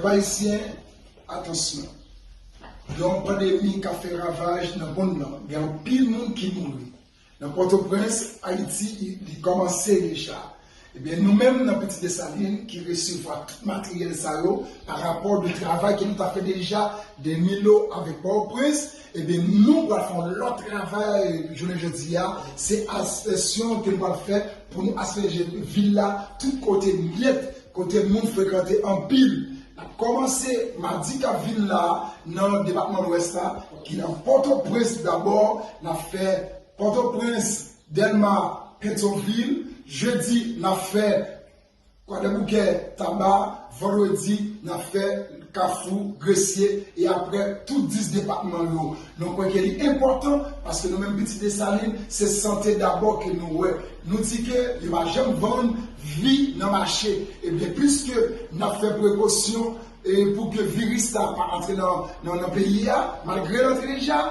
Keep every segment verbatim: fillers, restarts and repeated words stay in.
Pèp ayisyen, atansyon. Gen yon pandemi k ap fè ravaj nan monn nan. Gen anpil moun ki mouri. Nan Pòtoprens, Ayiti, li kòmanse deja. Ebyen, nou menm nan Pitit Desalin ki resevwa tout materyèl sa yo, pa rapò de travay ke nou ta fè deja de Milo avèk Pòtoprens, ebyen, nou pral fè yon lòt travay jounen jodi a. Se aspeksyon ke nou pral fè pou nou aspeje vil la tout kote nèt, kote moun frekante anpil. N ap kòmanse madi k ap vin la nan depatman Lwès la, ki nan Pòtoprens dabò. N ap fè Pòtoprens, Dèlma, Petyonvil. Jedi, n ap fè Kwadèboukè, Taba. Vandredi, n ap fè Kafou, Gresye, e aprè tout dis depatman yo. Nou kwè ke li enpòtan, paske nou menm Pitit Desalin, se sante dabò ke nou wè. Nou di ke yo pa janm vann vi nan mache. Ebyen, piske n ap fè prekosyon e pou ke viris la pa antre nan, nan, nan peyi a, malgre l antre deja,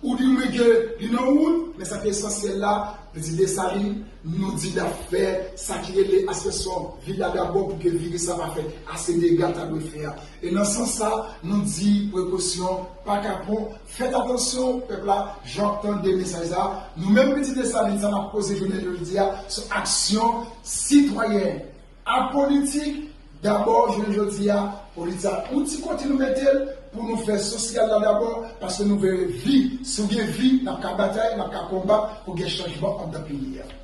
ou di mwen ke li nan wout, men sa ki esansyèl la, Pitit Desalin, nou di n ap fè sa ki rele aspeksyon vil la dabò pou ke viris la pa fè ase dega ta dwe fè a. E nan sans sa, nou di prekosyon pa kapon, fèt atansyon, pèp la, jan w ap tande mesaj sa. Nou menm Pitit Desalin, sa n ap poze jounen jodi a, se aksyon sitwayèn. Apolitik, dabò, jounen jodi a, politik sa, yon ti kote nou mete l pou nou fè sosyal la dabò, paske nou vle vi. Si w gen vi, n ap ka batay, n ap ka konbat pou gen chanjman anndan peyi a.